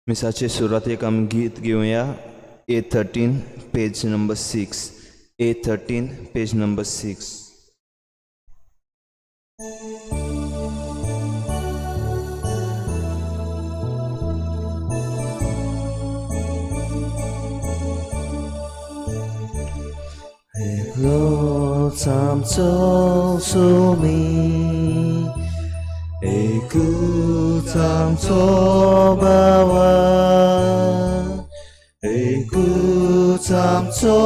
मिसाचे सुरवातेक आमी गीत घेवया. A 13 page number 6. A 13 page number 6. एकलोच आमचो सुमी, एकूच आमचो बाबा, एकूच आमचो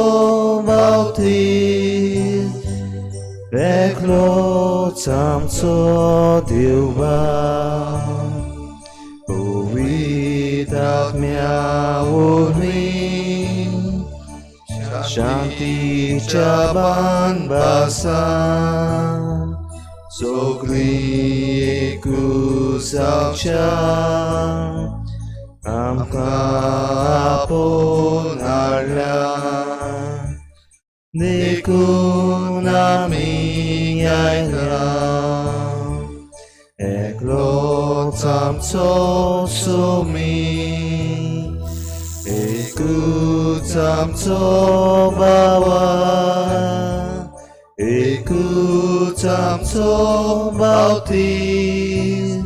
बावतीज, एकलोच आमचो देवा, पवित्र आत्म्या वरवीं शांतीच्या बांदबासान सगळीं एकूच जावच्या आमकां आपोवन हाडल्या, देखून आमी आयल्या. एकलोच आमचो सुमी, एकूच आमचो बाबा, एकूच आमचो बावतीज,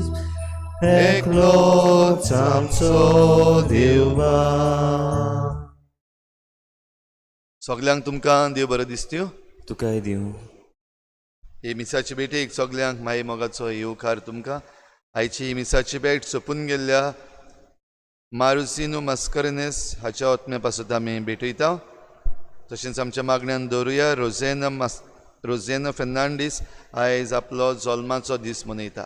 एकलोच आमचो देवा. सगल्यांक तुमकां देव बरें दिसत्यो. तुकाय दिवं. ही मिसाची भेटेक सगल्यांक माई मोगाचो येवकार तुमकां. आयची ही मिसाची भेट सोंपून गेल्ल्या मारुसिनो मास्करेनेस हाच्या आत्म्या पासत आमी भेटयता. तशेंच आमच्या मागण्यान दवरुया रोझेना फेर्नांडीस आयज आपलो जल्माचो दीस मनयता.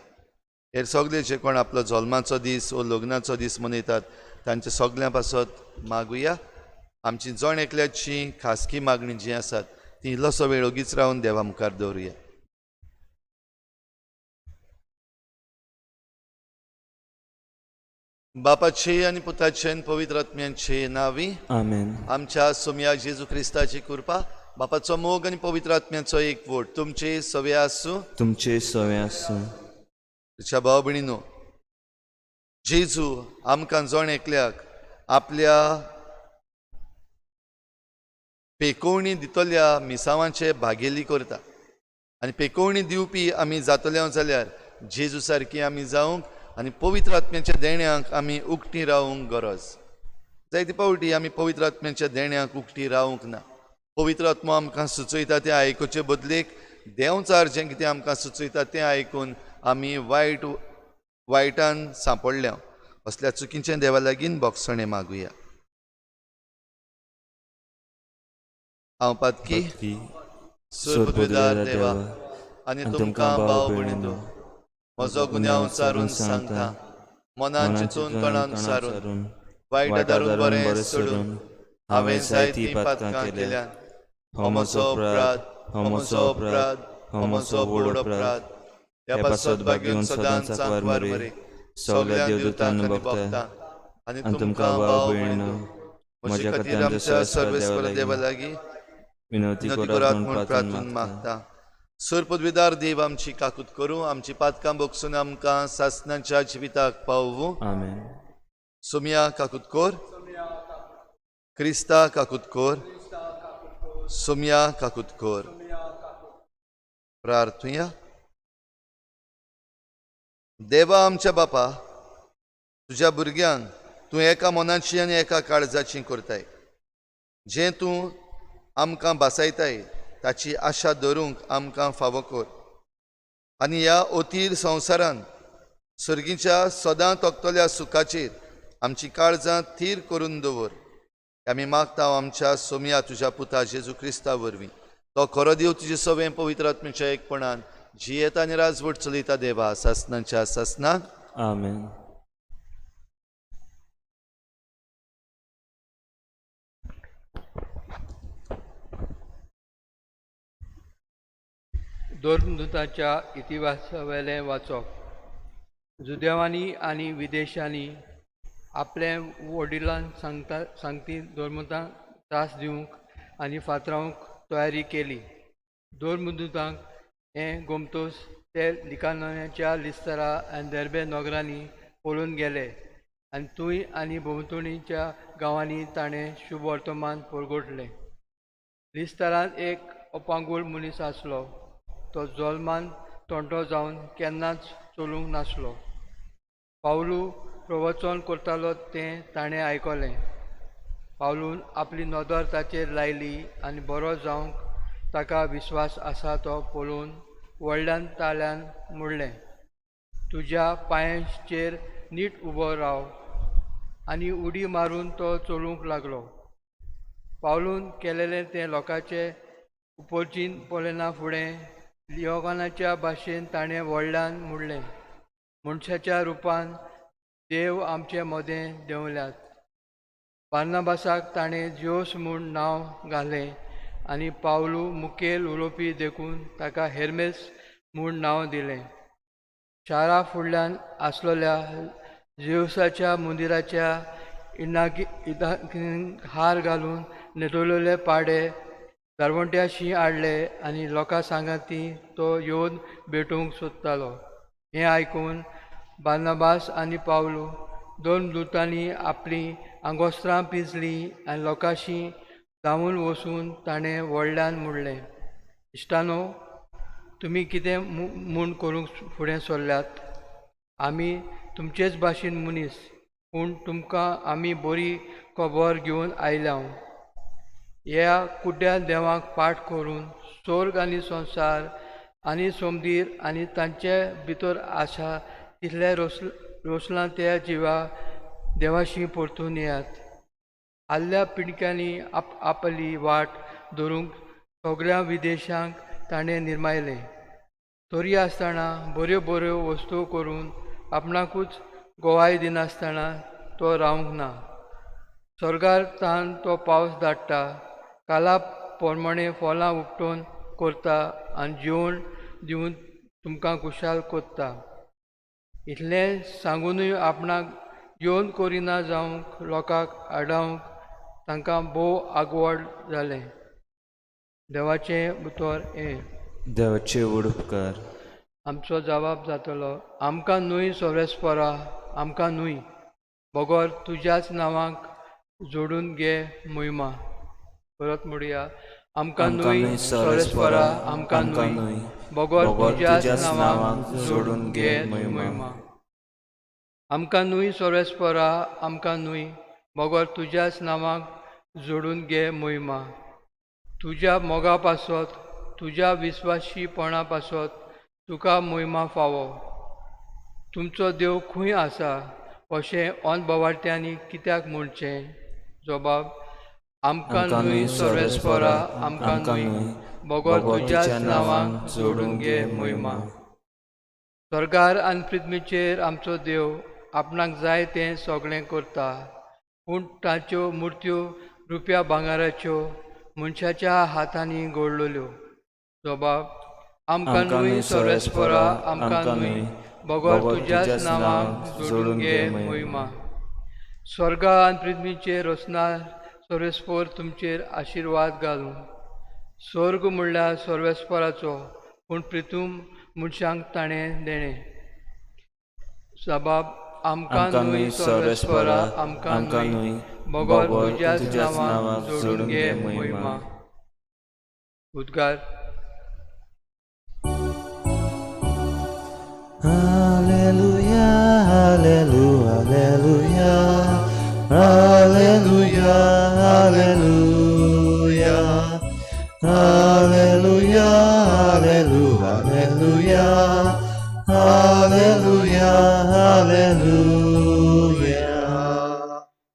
हेर सगळे जे कोण आपलो जल्माचो दीस वो लग्नाचो दीस मनयतात तांच्या सगळ्यां पासत मागुया. आमची जण एकल्याची खासगी मागणी जी आसात ती इल्लोसो वेळ ओगीच रावन देवा मुखार दवरुया. बापाचे आनी पुताचे आनी पवित्र आत्म्यांचे नांवी आमेन. आमच्या सोमया जेजू क्रिस्ताची कृपा, बापाचो मोग आनी पवित्र आत्म्याचो एकवट तुमचे सवे आसूं. तुमचे सवे आसूं. तुज्या भाव भयणीनो, जेजू आमकां जण एकल्याक आपल्या पेकोवणी दितल्या मिसावांचे भागेली करता आनी पेकोवणी दिवपी आमी जातले जाल्यार जेजू सारकी आमी जावंक आनी पवित्र आत्म्याच्या देण्यांक आमी उक्ती रावंक गरज. जायते फावटी आमी पवित्र आत्म्याच्या देण्यांक उक्ती रावंक ना. पवित्र आत्मो आमकां सुचयता तें आयकुचे बदलेक देंवचार जें कितें आमकां सुचयता तें आयकून आमी वायटान सांपडल्या. असल्या चुकीचें देवा लागीं बोगसणें मागुया. हांव पातकी सुरपदवीदार देवा आनी तुमकां भाव भयणीनो म्हजो गुन्यांव सारून सांगता, मनान चिंतून तणान सारून वायट दारून बरें सोडून हांवें जायतीं पातकां केल्यात. हो म्हजो अपराध, हो म्हजो अपराध, हो म्हजो व्हड अपराध. ह्या पासत भाग्यून सदांच सांकवार मरे सगळ्या देवदूतांक आनी भक्तांक आनी तुमकां भाव भयणीनो म्हजे खातीर आमच्या सर्वेस्पर देवा लागीं विनवती विनवती करात करात म्हूण म्हूण प्रार्थना प्रार्थून मागता. मागता. सुरपदवीदार देव आमची काकूत करूं, आमची पातकां बोगसून आमकां सासणाच्या जिविताक पावूं. आमेन. सोमिया काकूत कोर, क्रिस्ता काकूत कोर, सोमिया काकूत कोर. प्रार्थुया. देवा आमच्या बापा, तुज्या भुरग्यांक तूं एका मनाची आनी एका काळजाची करताय. जें तूं आमकां भासायताय ताची आशा धरूंक आमकां फावो कर आनी ह्या अथीर संवसारान सर्गीच्या सदां तोखतल्या सुखाचेर आमची काळजां थीर करून दवर. आमी मागता आमच्या सोमया तुज्या पुता जेजू क्रिस्ता वरवीं. तो खरो देव तुजे सवें पवित्र आत्म्याच्या एकपणान जियेता आनी राजवट चलयता देवा सासनाच्या सासनाक. आमेन. धर्मदूताच्या इतिहासावेलें वाचप. जुदेवांनी आनी विदेशांनी आपल्या वडिलांक सांगता सांगती धर्मदूतांक त्रास दिवंक आनी फातरावंक तयारी केली. धर्मदूतांक हें गोमतोस ते लिकानोच्या लिस्तरा आनी देर्बे नगरांनी पळून गेले. आनी थंय आनी भोंवतणीच्या गांवांनी ताणें शुभवर्तमान परगटलें. लिस्तरांत एक अपांगूळ मनीस आसलो. तो जल्मान तंटो जावन केन्नाच चलूंक नासलो. पावलू प्रवचन करतालो तें ताणें आयकलें. पावलून आपली नदर ताचेर लायली आनी बरो जावंक ताका विस्वास आसा तो पळोवन व्हडल्यान ताळ्यान म्हणलें, तुज्या पांयांचेर नीट उबो राव. आनी उडी मारून तो चलूंक लागलो. पावलून केलेलें तें लोकांचे उपरचीन पळयना फुडें लियोगानाच्या भाशेन ताणें व्हडल्यान म्हणलें, मनशाच्या रुपान देव आमचे मदें देंवल्यात. बार्नाबासाक ताणें ज्योस म्हूण नांव घालें आनी पावलू मुखेल उलोवपी देखून ताका हेर्मेस म्हूण नांव दिलें. शारा फुडल्यान आसलेल्या जेवसाच्या मंदिराच्या इनाकी हार घालून न्हेटवलेले पाडे दारवंट्याशी हाडले आनी लोकां सांगाती तो येवन भेटूंक सोदतालो. हें आयकून बार्नाबास आनी पावलू दोन दुतांनी आपलीं आंगोस्त्रां पिंजलीं आनी लोकांशी धांवून वचून ताणें व्हडल्यान म्हणलें, इश्टानो, तुमी कितें म्हूण करूंक फुडें सरल्यात? आमी तुमचेच भाशेन मनीस, पूण तुमकां आमी बरी खबर घेवन आयल्या. ह्या कुड्ड्या देवाक पाठ करून स्वर्ग आनी संवसार आनी सोमदीर आनी तांचे भितर आसा तितले रोसलां त्या जिवा देवाशी परतून येयात. आदल्या पिणक्यांनी आपली वाट धरूंक सगळ्या विदेशांक ताणें निर्मायलें. तरी आसतना बऱ्यो बऱ्यो वस्तू करून आपणाकूच गोवाय दिनासतना तो रावंक ना. स्वर्गार तान तो पावस धाडटा, काला प्रमाणे फळां उपटोवन करता आनी जेवण दिवन तुमकां खुशाल करता. इतलें सांगुनूय आपणाक येवन करिना जावंक लोकांक आडावंक तांकां भोव आगवड जालें. देवाचें उतर हें. देवाचे व्हड उपकार. आमचो जवाब जातलो, आमकां न्हय सोरेस्परा, आमकां न्हय, बगर तुज्याच नांवाक जोडून घे मोहिमा. परत म्हणया, आमकां न्हय सोरेस्परा, आमकां न्हय, बगर तुज्याच नांवाक जोडून घे मोहिमा. आमकां न्हय सोरेस्परा, आमकां न्हय, बगर तुज्याच नांवाक जोडून घे मोहिमा. तुज्या मोगा पासत, तुज्या विस्वाशीपणा पासत तुका मोहिमा फावो. तुमचो देव खंय आसा अशें अनभवार्थ्यांनी कित्याक म्हणचें? जबाब, आमकां न्हय सोरेस्परा, आमकां न्हय, बगर तुज्याच नांवाक जोडून घे मोहिमा. स्वर्गार आनी पृथ्वीचेर आमचो देव आपणाक जाय तें सगळें करता, पूण ताच्यो मुर्त्यो रुप्या भांगराच्यो मनशाच्या हातांनी घडलेल्यो. जबाब, आमकां न्हय सोरेस्परा, आमकां न्हय, बगर तुज्याच नांवाक जोडून घे मोहिमा. स्वर्गा आनी पृथ्वीचेर रचना सर्वेस्पर तुमचेर आशिर्वाद घालूं. स्वर्ग म्हणल्यार सर्वेस्पराचो, पूण पृथ्वी मनशांक ताणें देणें. जबाब, आमकां न्हय सर्वेस्परा, आमकां न्हय, बगर तुज्याच नांवाक जोडून घे मोहिमा. उद्गार. Alleluia, alleluia, alleluia, alleluia, alleluia, alleluia, alleluia, alleluia, alleluia.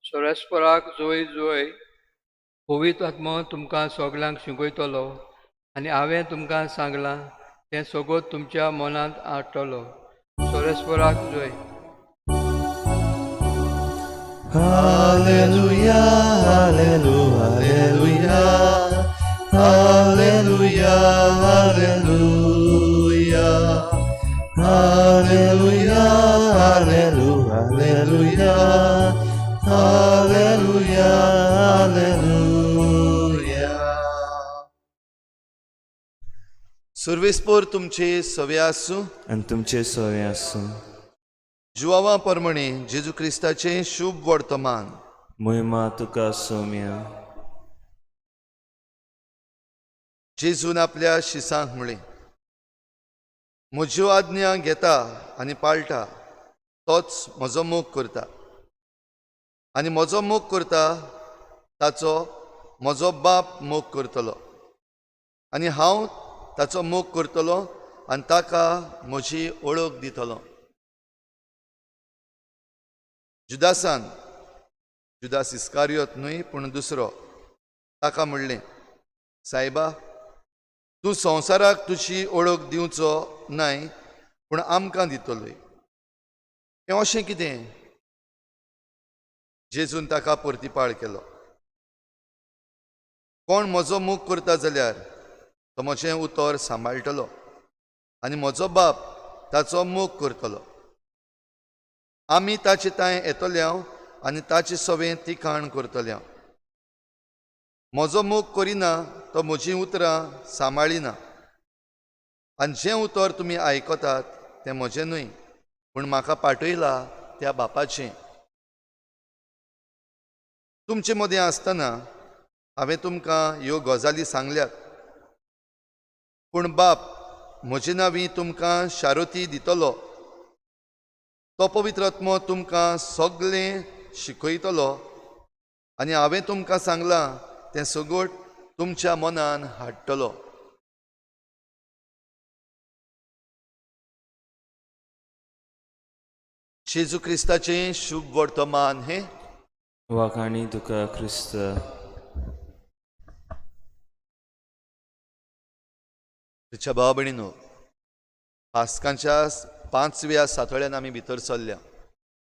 सोरेस्पराक जोय जोय. पवित्र आत्मो तुमकां सगल्यांक शिकयतलो आनी हांवें तुमकां सांगलां तें सगळो तुमच्या मनांत हाडटलो. सोरेस्पराक जोय. Alleluia, alleluia, alleluia, alleluia, alleluia, alleluia, alleluia, alleluia, alleluia, alleluia. सुर्वेस्पोर तुमचे सवे आसूं आनी तुमचे सवे आसूं. जुवावा परमणे जेजू क्रिस्ताचें शुभ वर्तमान. महिमा तुका सोम्या. जेजून आपल्या शिसांक म्हळें, म्हज्यो आज्ञा घेता आनी पाळटा तोच म्हजो मोग करता, आनी म्हजो मोग करता ताचो म्हजो बाप मोग करतलो, आनी हांव ताचो मोग करतलो आनी ताका म्हजी वळख दितलो. जुदासान, जुदास इस्कारियोत न्हय पूण दुसरो, ताका म्हणलें, सायबा, तूं संवसाराक तुजी वळख दिवचो नाय पूण आमकां दितलोय. हें अशें कितें? जेजून ताका परतिपाळ केलो, कोण म्हजो मोग करता जाल्यार तो म्हजें उतर सांबाळटलो आनी म्हजो बाप ताचो मोग करतलो. आमी ताचे तांय येतल्या आनी ताचे सवें तिखाण करतल्या. म्हजो मोग करिना तो म्हजीं उतरां सांबाळिना, आनी जें उतर तुमी आयकतात तें म्हजें न्हय पूण म्हाका पाठयला त्या बापाचें. तुमचे मदें आसतना हांवें तुमकां ह्यो गजाली सांगल्यात, पूण बाप म्हजे नांवी तुमकां शारोती दितलो. तो पवित्र आत्मो तुमकां सगळें शिकयतलो आनी हांवें तुमकां सांगलां तें सगट तुमच्या मनान हाडटलो. जेजू क्रिस्ताचें शुभ वर्तमान हें. वाखाणी तुका क्रिस्त. तुच्या भाव भयणीनो, पास्कांच्या पांचव्या सातोळ्यान आमी भितर सरल्या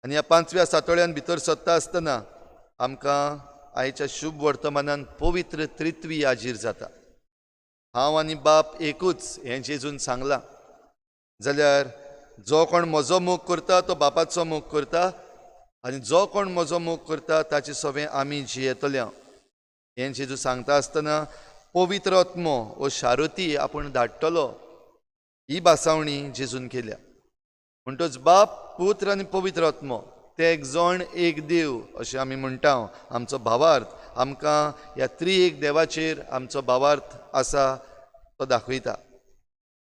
आनी ह्या पांचव्या सातोळ्यान भितर सरता आसतना आमकां आयच्या शुभ वर्तमानान पवित्र त्रित्वी हाजीर जाता. हांव आनी बाप एकूच हें जेजून सांगलां. जाल्यार जो कोण म्हजो मोग करता तो बापाचो मोग करता, आनी जो कोण म्हजो मोग करता ताचे सवें आमी जियेतल्या. हें जेजू सांगता आसतना पवित्र आत्मो वो शारुती आपूण धाडटलो ही भासावणी जेजून केल्या. म्हणटच बाप, पुत्र आनी पवित्र आत्मो ते एक जण एक देव अशें आमी म्हणटा. आमचो भावार्थ आमकां ह्या त्रिएक देवाचेर आमचो भावार्थ आसा तो दाखयता.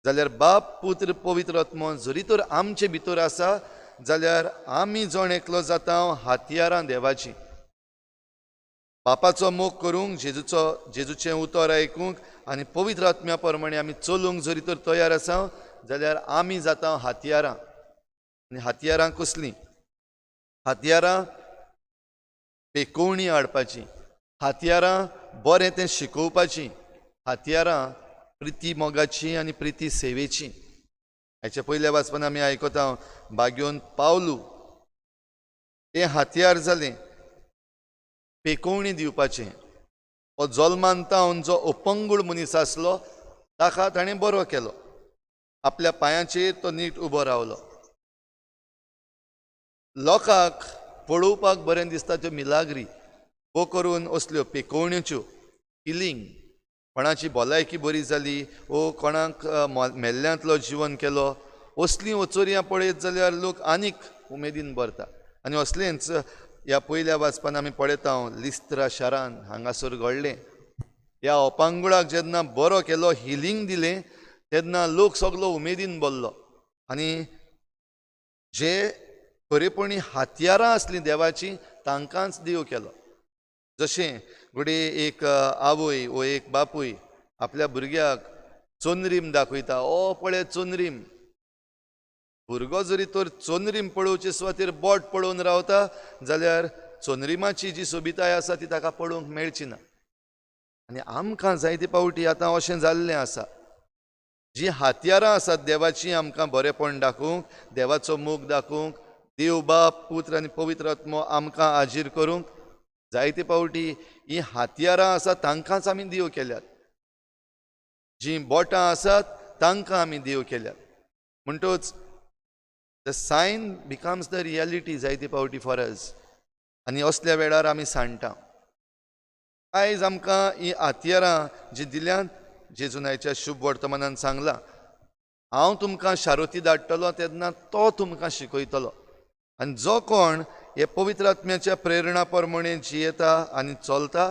जाल्यार बाप, पुत्र, पवित्र आत्मो जरी तर आमचे भितर आसा जाल्यार आमी जण एकलो जाता हातयारां देवाचीं. बापाचो मोग करूंक, जेजूचें उतर आयकूंक आनी पवित्र आत्म्या प्रमाणे आमी चलूंक जरी तर तयार आसा जाल्यार आमी जाता हातयारां. आनी हातयारां कसलीं? हातयारां पेकोवणी हाडपाचीं, हातयारां बरें तें शिकोवपाचीं, हातयारां प्रिती मोगाची आनी प्रिती सेवेची. हाच्या पयल्या वाचपान आमी आयकता बागयोन पावलू हें हातयार जालें पेकोवणी दिवपाचें. हो जल्मान तावन जो अपंगूळ मनीस आसलो ताका ताणें बरो केलो, आपल्या पांयाचेर तो नीट उबो रावलो. लोकांक पळोवपाक बरें दिसता त्यो मिलाग्री वो करून असल्यो पेकोवण्योच्यो हिलींग, कोणाची भलायकी बरी जाली वो कोणाक मेल्ल्यांतलो जिवन केलो, असलीं वचोरयां पळयत जाल्यार लोक आनीक उमेदीन भरता. आनी असलेंच ह्या पयल्या वाचपान आमी पळयता लिस्त्रा शारान हांगासर घडलें. ह्या अपांगुळाक जेन्ना बरो केलो, हिलींग दिलें, तेन्ना लोक सगलो उमेदीन भरलो. आनी जे खरेपणी हातयारां आसलीं देवाचीं तांकांच देव केलो. जशें घडये एक आवय वो एक बापूय आपल्या भुरग्याक चोंदरीम दाखयता, ओ पळय चोंदरीम. भुरगो जरी तर चोंदरीम पळोवचे सुवातेर बोट पळोवन रावता जाल्यार चोंदरिमाची जी सोबिताय आसा ती ताका पळोवंक मेळची ना. आनी आमकां जायते फावटी आतां अशें जाल्लें आसा, जीं हातयारां आसात देवाचीं आमकां बरेपण दाखोवंक, देवाचो मोग दाखोवंक, देव बाप, पुत्र आनी पवित्र आत्मो आमकां हाजीर करूंक, जायते फावटी हीं हातयारां आसात तांकांच आमी देव केल्यात, जीं बोटां आसात तांकां आमी देव केल्यात. म्हणटच the sign becomes the reality जायते फावटी फॉर अस. आनी असल्या वेळार आमी सांडटा. आयज आमकां हीं हातयारां जीं दिल्यांत, जेजून आयच्या शुभ वर्तमानान सांगलां, हांव तुमकां शारोती धाडटलो तेन्ना तो तुमकां शिकयतलो. आनी जो कोण हे पवित्र आत्म्याच्या प्रेरणा प्रमाणे जियेता आनी चलता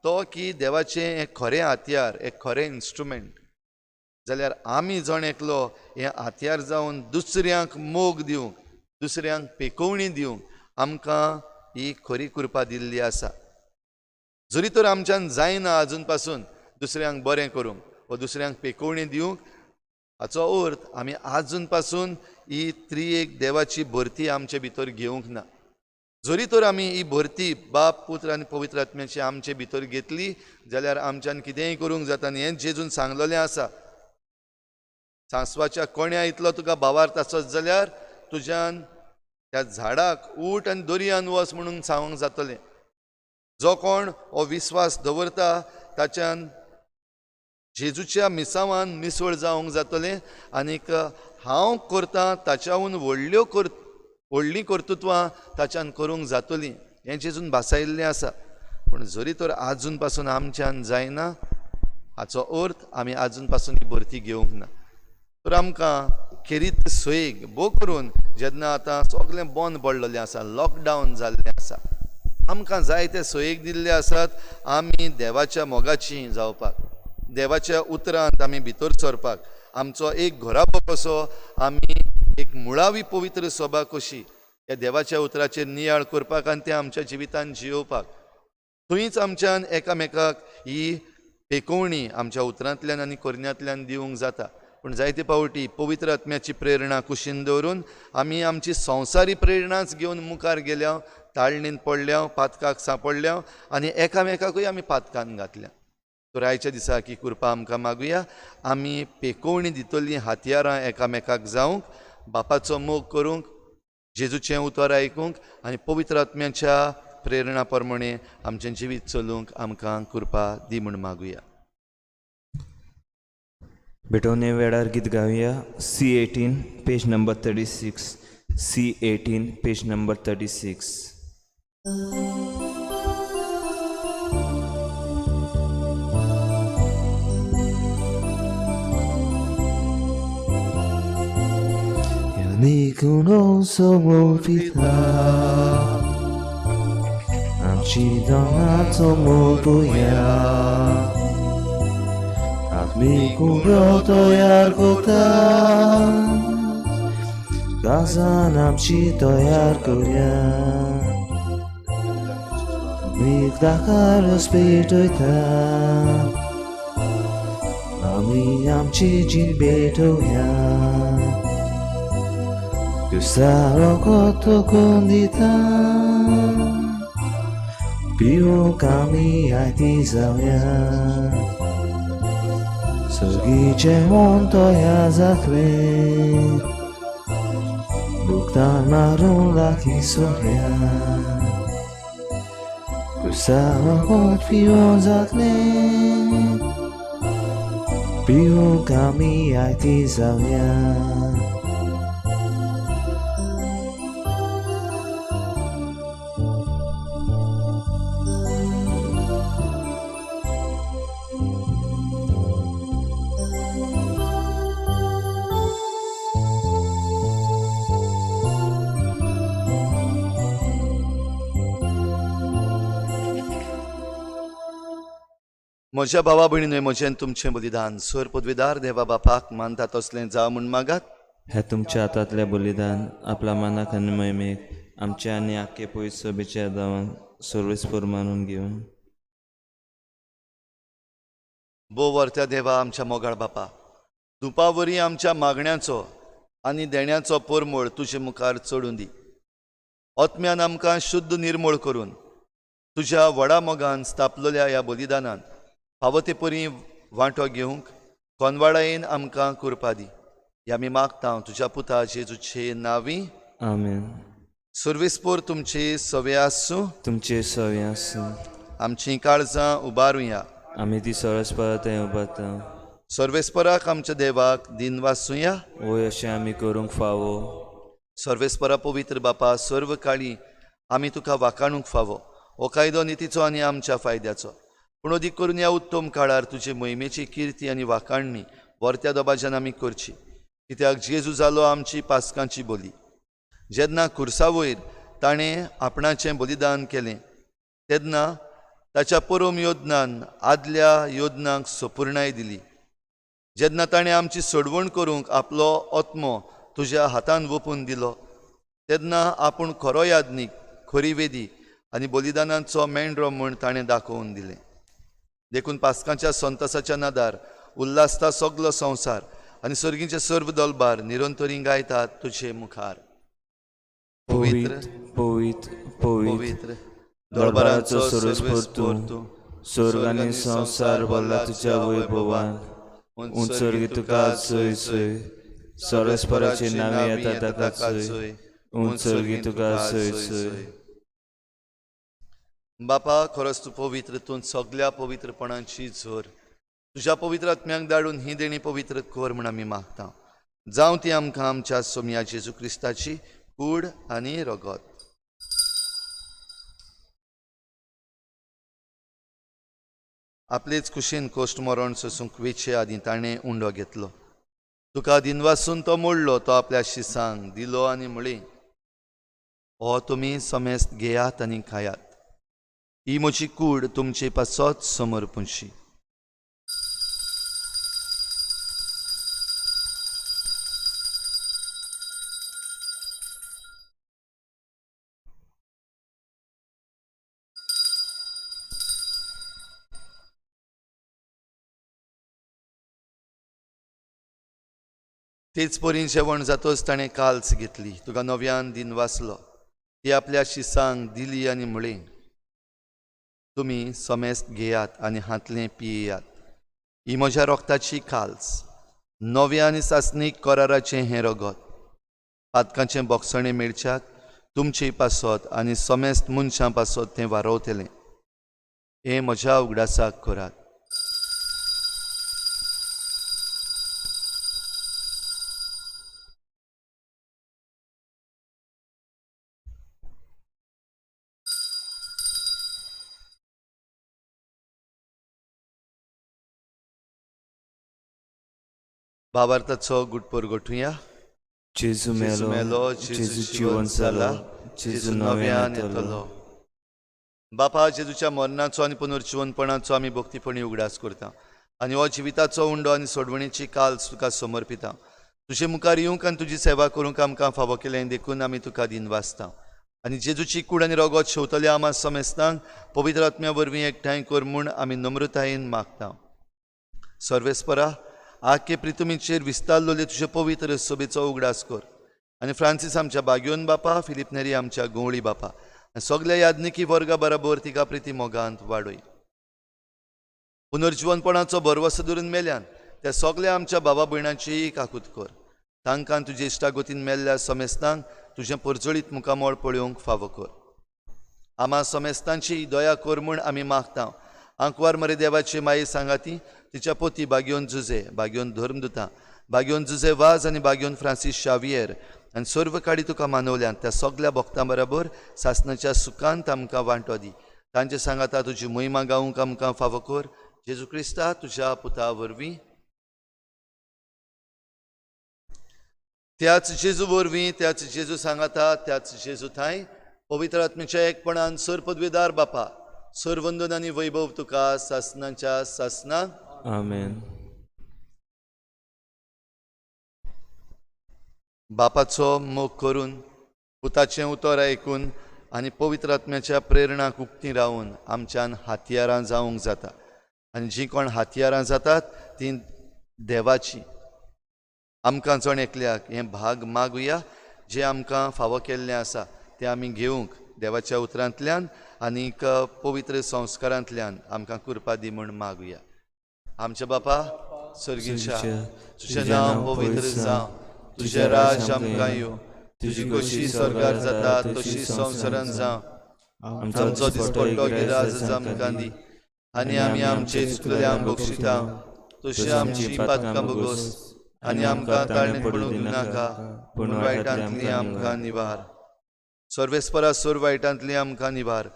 तो की देवाचें एक खरें हातयार, एक खरें इन्स्ट्रुमेंट। जाल्यार आमी जण एकलो हें हातयार जावन दुसऱ्यांक मोग दिवंक, दुसऱ्यांक पेकोवणी दिवंक आमकां ही खरी कृपा दिल्ली आसा। जरी तर आमच्यान जायना आजून पासून दुसऱ्यांक बरें करूंक वा दुसऱ्यांक पेकोवणी दिवंक, हाचो अर्थ आमी आजून पासून ही त्रिएक देवाची भरती आमचे भितर घेवंक ना। जरी तर आमी ही भरती बाप, पुत्र आनी पवित्र आत्म्याची आमचे भितर घेतली जाल्यार आमच्यान कितेंय करूंक जाता। आनी हें जेजून सांगलेलें आसा, सांसवाच्या कोण्या इतलो तुका भावार्थ आसत जाल्यार तुज्यान त्या झाडाक उठ आनी दर्यान वच म्हणून सांगूंक जातलें। जो कोण हो विस्वास दवरता ताच्यान जेजूच्या मिसावान मिसळ जावंक जातलें आनीक हांव करता ताच्याहून व्हडलीं कर्तृत्वां ताच्यान करूंक जातलीं हें जेजून भासायिल्लें आसा। पूण जरी तर आजून पासून आमच्यान जायना हाचो अर्थ आमी आजून पासून ही भरती घेवंक ना। तर आमकां खेरीत सोयीक भोव करून जेन्ना आतां सगळें बंद पडलेलें आसा, लॉकडावन जाल्लें आसा, आमकां जायते सोयीक दिल्ले आसात आमी देवाच्या मोगाची जावपाक, देवाच्या उतरांत आमी भितर सरपाक, आमचो एक घराबो कसो आमी एक मुळावी पवित्र सभा कशी ह्या देवाच्या उतराचेर नियाळ करपाक आनी तें आमच्या जिवितान जियोवपाक, थंयच आमच्यान एकामेकाक ही पेकोवणी आमच्या उतरांतल्यान आनी करण्यांतल्यान दिवंक जाता। पूण जायते फावटी पवित्र आत्म्याची प्रेरणा कुशीन दवरून आमी आमची संवसारी प्रेरणाच घेवन मुखार गेल्या, ताळणीन पडल्या, पातकाक सांपडल्या आनी एकामेकाकूय आमी पातकान घातल्या। तर आयच्या दिसा की कृपा आमकां मागुया, आमी पेकोवणी दितलीं हातयारां एकामेकाक जावंक, बापाचो मोग करूंक, जेजूचें उतर आयकूंक आनी पवित्र आत्म्याच्या प्रेरणा प्रमाणे आमचें जिवीत चलूंक आमकां कृपा दी म्हूण मागुया। भेटवणे वेळार गीत गावया C18 page number 36, C18 page number 36। Somovita आमची दोगांचो मोगुया, आमी कुंबरो तयार करता, काजान आमची तयार करया, आमी दाखारस पेटयता, आमी आमची जीण पेटोवया, Gustavo kotto kondita Piu kami aiti zawya Sogi monto ya zakle Buktan marun laki soya Gustavo kot piu zakle Piu kami aiti zawya. म्हज्या भावा भयणीन म्हजें तुमचें बलिदान सर पदवीदार देवा बापाक मानता तसलें जावं म्हूण मागात। हे तुमच्या हातांतलें बलिदान आपल्या मानाक आनी महिमेक आमच्या आनी आख्खे पयस सभेच्या दावांक सर्वेस्पर मानून घेवन। भोव वर्त्या देवा आमच्या मोगाळ बापा, दुपावरी आमच्या मागण्याचो आनी देण्याचो परमळ तुजे मुखार चडून दी। आत्म्यान आमकां शुद्ध निर्मळ करून तुज्या व्हडा मोगान स्थापलेल्या ह्या बलिदानान फावो ते परी वांटो घेवंक कोनवाडायेन आमकां कृपा दी। ह्या आमी मागता तुज्या पुता जेजूचे नांवी, आमेन। सर्वेस्पर तुमचे सवे आसूं, तुमचे सवे आसूं। आमचीं काळजां उबारुया, आमी ती सरस्परा थंय उबारता। सर्वेस्पराक आमच्या देवाक दिनवासुया, वय अशें आमी करूंक फावो। सर्वेस्परा पवित्र बापा, सर्व काळी आमी तुका वाखाणूंक फावो। हो कायदो नितीचो आनी आमच्या फायद्याचो, पूण अदीक करून ह्या उत्तम काळार तुजे मोहिमेची किर्ती आनी वाखाणणी वर्त्या दबाज्यान आमी करची, कित्याक जेजू जालो आमची पास्कांची बोली। जेन्ना खुर्सा वयर ताणें आपणाचें बलिदान केलें तेन्ना ताच्या परम योजनान आदल्या योजनांक सपुर्णाय दिली. जेन्ना ताणें आमची सोडवण करूंक आपलो आत्मो तुज्या हातान वोपून दिलो तेन्ना आपूण खरो याज्ञीक, खरी वेदी आनी बलिदानाचो मेंढरो म्हूण ताणें दाखोवन दिलें. देखून पास्कांच्या संतसाच्या नादार उल्हासता सगलो संवसार आनी सर्गीचे सर्व दलबार निरंतरी गायतात तुजे मुखार. पवित्र पवित्र पवित्र पवित्र दरबाराचो सर्वेस्पर तूं, स्वर्ग आनी संवसार भरला तुज्या वैभवान. उंच स्वर्गी तुका जय जय, सर्वेस्पराचे नांवे येता ताका जय, उंच स्वर्गी तुका जय जय. बापा, खरोच तूं पवित्र, तूं सगल्या पवित्रपणाची झर. तुज्या पवित्र आत्म्याक धाडून ही देणी पवित्र कर म्हूण आमी मागता. जावं ती आमकां आमच्या सोमया जेजू क्रिस्ताची कूड आनी रगत. आपलेच कुशीन कोश्ट मरण सोसूंक वेचे आदीं ताणें उंडो घेतलो. तुका दिनवासून तो मोडलो, तो आपल्या शिसांक दिलो आनी म्हळें, हो तुमी समेस्त घेयात आनी खायात, ही म्हजी कूड तुमचे पासत समर्पूंची. तेच परीन जेवण जातच ताणें काल्स घेतली, तुका नव्यान दिन वाचलो, ती आपल्या शिसांक दिली आनी म्हळें, तुमी समेस्त घेयात आनी हांतलें पियेयात, ही म्हज्या रोगताची काल्स, नव्या आनी सासणीक कराराचें हें रगत, पातकांचें बोगसणें मेळच्याक तुमचे पासत आनी समेस्त मनशां पासत तें वारोवतलें. हें म्हज्या उगडासाक करात. भावार्थाचो गुटपोर गोठुया. जेजू मेलो, जेजू जिवन जाला, जेजू नव्यान येतलो. बापा, जेजूच्या मरणाचो आनी पुनर्जिवनपणाचो आमी भक्तीपणी उगडास करता आनी हो जिविताचो उंडो आनी सोडवणीची काल्स तुका समर्पिता. तुजे मुखार येवंक आनी तुजी सेवा करूंक आमकां फावो केलें देखून आमी तुका दिनवासता. आनी जेजूची कूड आनी रगत शेवतल्या आमा समेस्तांक पवित्र आत्म्या वरवीं एकठांय कर म्हूण आमी नम्रतायेन मागता. सर्वेस्परा, आखे प्रितुमीचेर विस्तारलेले तुजे पवित्र सभेचो उगडास कर आनी फ्रांसीस आमच्या बाग्योन बापा, फिलीप नेरी आमच्या गवळी बापा आनी सगल्या याज्ञिकी वर्गा बराबर तिका प्रिती मोगांत वाडय. पुनर्जिवनपणाचो भरवसो धरून मेल्यान त्या सगल्या आमच्या बाबा भयणांचीय काकूत कर. तांकां तुजे इश्टागतीन मेल्ल्या समेस्तांक तुजें परजळीत मुखामळ पळोवंक फावो कर. आमा समेस्तांची दया कर म्हूण आमी मागता. आंकवार मरे देवाची माई सांगाती, तिच्या पोती बाग्योन जुजे, बाग्योन धर्मदुता, बाग्योन जुजे वाज आनी बाग्योन फ्रांसीस शावियर आनी सर्व काडी तुका मानवल्यान त्या सगल्या भक्तां बराबर सासणाच्या सुखांत आमकां वांटो दी. तांचे सांगाता तुजी महिमा गावंक आमकां फावो कर. जेजू क्रिस्ता तुज्या पुता वरवीं. त्याच जेजू वरवीं, त्याच जेजू सांगाता, त्याच जेजू थांय पवित्र आत्म्याच्या एकपणान सर पदवेदार बापा, सरवंदन आनी वैभव तुका सासणाच्या सासना. आमेन. बापाचो मोग करून, पुताचें उतर आयकून आनी पवित्र आत्म्याच्या प्रेरणाक उक्ती रावून आमच्यान हातयारां जावंक जाता. आनी जीं कोण हातयारां जातात तीं देवाचीं. आमकां जण एकल्याक हें भाग मागुया, जें आमकां फावो केल्लें आसा तें आमी घेवंक देवाच्या उतरांतल्यान आनीक पवित्र संस्कारांतल्यान आमकां कृपा दी म्हूण मागुया. आमच्या बापा सर्गीच्या, तुजें नांव पवित्र जावं, तुजें राज आमकां येवं, तुजी कशी स्वर्गार जाता तशी संवसारांत जावं. आमचो दिसपट्टो गिराज आमकां दी आनी आमी आमचे चुकलेल्यांक बक्षिता तशी आमची पातकां भोगोस आनी आमकां ताळणेंत पडूंक दिवनाका, पूण वायटांतली आमकां निवार. सर्वेस्परा सर्व वायटांतली आमकां निवार.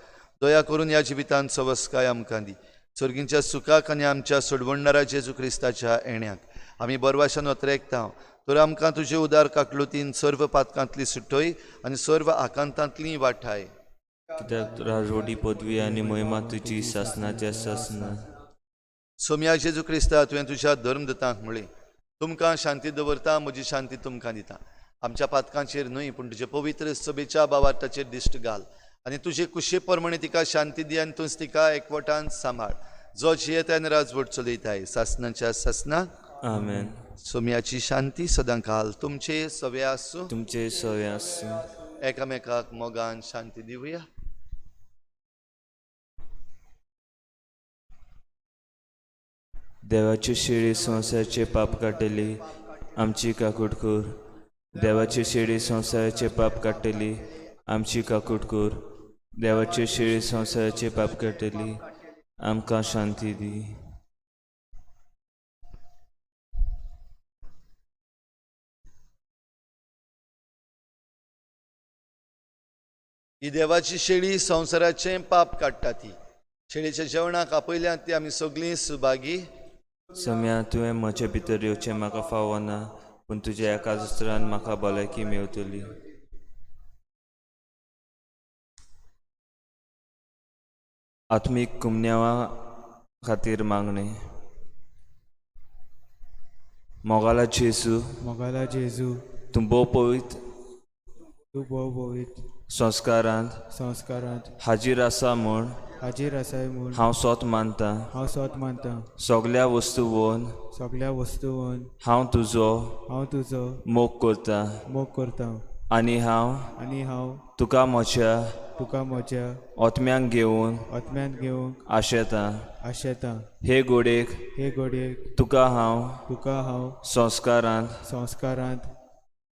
दया करून ह्या जिवितांत सवस्काय आमकां दी. सर्गींच्या सुखाक आनी आमच्या सोडवणदारा जेजू क्रिस्ताच्या येण्याक आमी बरवाशान अत्रेकता तर आमकां तुजे उदार काकलुतीन सर्व पातकांतली सुटय आनी सर्व आकांतांतली वाठाय. कित्याक राजवटी पदवी आनी महिमा तुजी सासनाच्या सासना. सोम्या जेजू क्रिस्ता, तुवें तुज्या धर्मदूतांक म्हळें, तुमकां शांती दवरता, म्हजी शांती तुमकां दिता. आमच्या पातकांचेर न्हय पूण तुजे पवित्र सभेच्या बावार्थाचेर दिश्ट घाल आनी तुजे कुशे प्रमाणे तिका शांती दी आनी तूंच तिका एकवटान सांबाळ, जो जियेता आनी राजवट चलयताय सासनाच्या सासनाक. आमेन. सोम्याची शांती सदां काल तुमचे सवे आसूं. तुमचे सवे आसूं. एकामेकाक मोगान शांती दिवया. देवाची शिडी संवसाराचे पाप काडटली, आमची काकूट कर. देवाची शिडी संवसाराचे पाप काडटली, आमची काकूट कर. देवाची शिडी संवसाराचे पाप काडटली, आमकां शांती दी. ही देवाची शेळी संवसाराचें पाप काडटा. ती शेळीच्या जेवणाक आपयल्यात ती आमी सगळीं सुभागी. सम्या, तुवें म्हजे भितर येवचें म्हाका फावना, पूण तुज्या एका उतरान म्हाका भलायकी मेवतली. आत्मीक कुमन्यावा खातीर मागणें. मोगाला जेजू, मोगाला जेजू, तूं भोव पवित्र तूं भोव पवित्र संस्कारांत संस्कारांत हाजीर आसा म्हूण हाजीर आसाय म्हूण हांव सोत मानतां. हांव सोत मानतां. सगल्या वस्तूवन सगल्या वस्तूवन हांव तुजो हांव तुजो मोग करतां मोग करतां आनी हांव आनी हांव तुका म्हज्या तुका म्हज्या आत्म्यांक घेवन आत्म्यांत घेवंक आशेतां. आशेतां. हे गोडेक हे घडयेक तुका हांव तुका हांव संस्कारांत संस्कारांत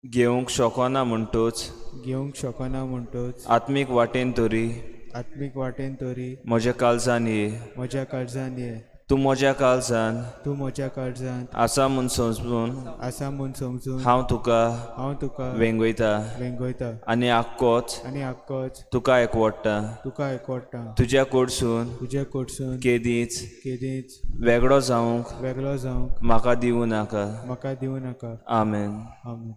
घेवंक शकना म्हणटूच घेवंक शकना म्हणटच आत्मीक वाटेन तरी आत्मीक वाटेन तरी म्हज्या काळजान ये. म्हज्या काळजान ये. तूं म्हज्या काळजान तूं म्हज्या काळजांत आसा म्हूण समजून आसा म्हूण समजून हांव तुका हांव तुका वेंगयता वेंगयता आनी आक्कोच आनी आक्कोच तुका एकवडटा. तुका एकवडटा. तुज्या कडसून तुजे कडसून केदींच केदींच वेगळो जावंक वेगळो जावंक म्हाका दिवं नाका. म्हाका दिवं नाका. आमेन. आमेन.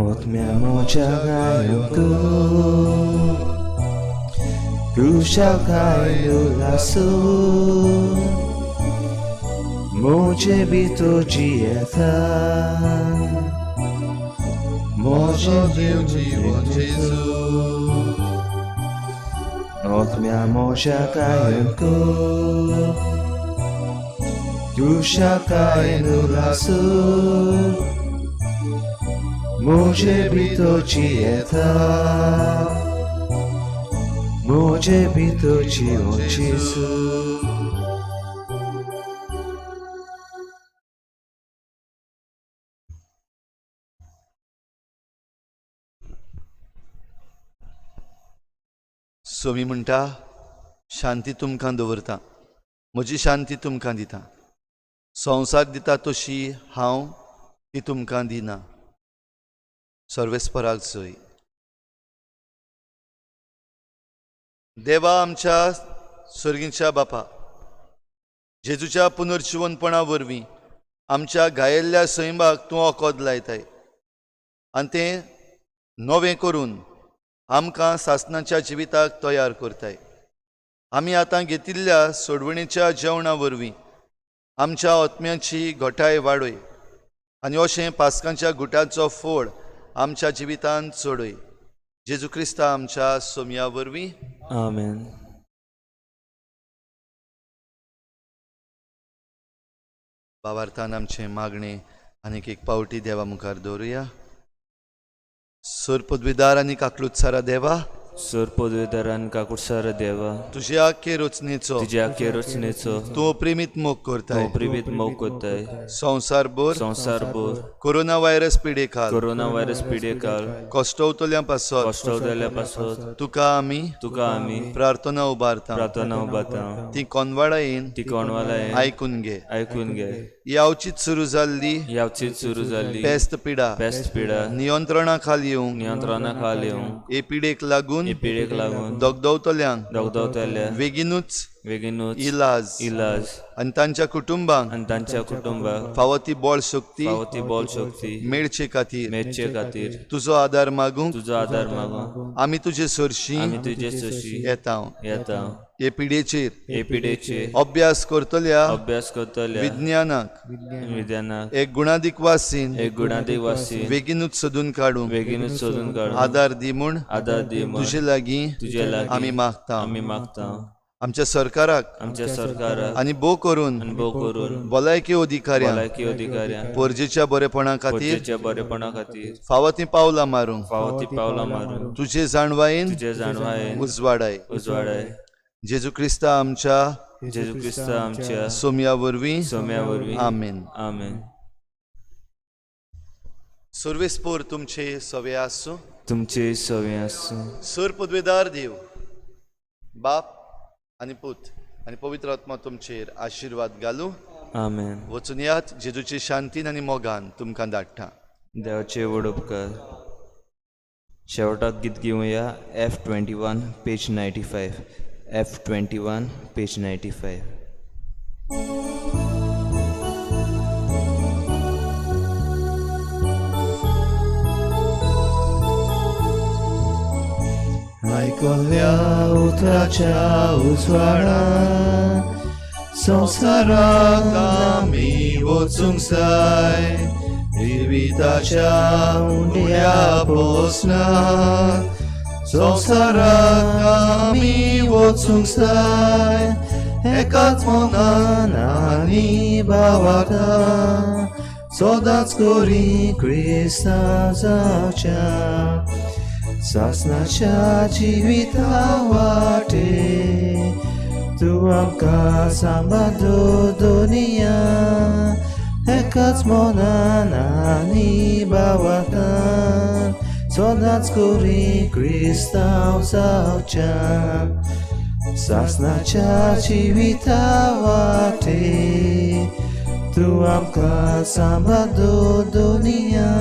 Otmia moja gayonku Kushal lasu Moje bito jieta Moje Jezu. Otmia moja gayonku Kushal lasu Moje bito jieta Moje bito Jesu. Somi म्हणटा, शांती तुमकां दवरता, म्हजी शांती तुमकां दिता. संवसार दिता तशी हांव ती तुमकां दिना. सर्वेस्पराक जय. देवा आमच्या सर्गीच्या बापा, जेजूच्या पुनर्जिवनपणा वरवीं आमच्या घायेल्ल्या सैमाक तूं ओकोद लायताय आनी तें नवें करून आमकां सासणाच्या जिविताक तयार करताय. आमी आतां घेतिल्ल्या सोडवणेच्या जेवणा वरवीं आमच्या आत्म्याची घटाय वाडय आनी अशें पास्कांच्या गुटाचो फोड आमच्या जिवितांत चडय. जेजू क्रिस्ता आमच्या सोमया वरवीं. आमेन. बाबार्थान आमचें मागणें आनीक एक पावटी देवा मुखार दवरुया. सर पदवीदार आनी काकलुत्सारा देवा, सोर पदवेदारान काकुटसार देवा, तुजे आख्खे रचनेचो तुज्या आख्खे रचनेचो तूं प्रेमीत मोग करताय. तूं प्रेमीत मोग करताय. संवसारभर संवसारभर कोरोना व्हायरस पिडेखाल कोरोना व्हायरस पिडेकाल कश्टवतल्या पासत कश्टवतल्या पासत तुका आमी तुका आमी प्रार्थना उबारता. प्रार्थना उबारता. ती कोनवाडायेन ती कोणवालायेन आयकून घे. आयकून घे. यावचीच सुरू जाल्ली यावचीच सुरू जाल्ली पेस्त पिडा पेस्त पिडा नियंत्रणा खाल येवंक नियंत्रणा खाल येवंक हे पिडेक लागून हे पिडेक लागून दगदवतल्यांक दगदवतल्या बेगीनूच बेगीनूच इलाज इलाज आनी तांच्या कुटुंबांक आनी तांच्या कुटुंबाक फावो ती बळ शक्ती फावो ती बळ शक्ती मेळचे खातीर मेळचे खातीर तुजो आदार मागूंक तुजो आदार मागूंक आमी तुजे सरशी आमी तुजे सरशी येता. येता. हे पिडेचेर हे पिडेचेर अभ्यास करतल्या अभ्यास करतल्या विज्ञानाक विज्ञानाक एक गुणादीक वासीन एक गुणादीक वासीन बेगीनूच सोदून काडूंक बेगीनूच सोदून काडूंक आदार दी म्हूण आदार दी म्हूण तुजे लागीं तुजे लागीं आमी मागता. आमी मागता. आमच्या सरकाराक आमच्या सरकाराक आनी भोव करून आनी भोव करून भलायकी अधिकाऱ्यांक भलायकी अधिकाऱ्यांक परजेच्या बरेपणा खातीर परजेच्या बरेपणा खातीर फावो तीं पावलां मारूंक फावो ती पावलां मारूंक तुजे जाणवायेन तुजे जाणवायेन उजवाडाय. उजवाडाय. जेजू क्रिस्ता आमच्या जेजू क्रिस्ता आमच्या सोमया वरवीं सोम्या वरवीं. आमेन. आमेन. सर्वेस्पोर तुमचे सवे आसूं. तुमचे सवे आसूं. सूर पदवेदार देव बाप आनी पूत आनी पवित्र आत्मा तुमचेर आशिर्वाद घालूं. आमेन. वचून यात जेजूचे शांतीन आनी मोगान तुमकां धाडटा. देवाचे व्हड उपकार. शेवटाक गीत घेवया F21 page 95. F21 page 95. आयकल्या उतराच्या उजवाडान संवसाराक आमी वचूंक जाय. जिविताच्या उंड्या पोसनात संवसाराक आमी वचूंक जाय. एकाच मनान आनी भावार्थान सदांच करी क्रिस्तांव जावच्या सासनाच्या जिविता वाटे. तूं आमकां सांबाळ्ळो दुनिया एकाच मनान आनी भावार्थान सदांच करी क्रिस्तांव जावच्या सासनाच्या जिविता वाटे. तूं आमकां सांबाळ्ळो दुनिया.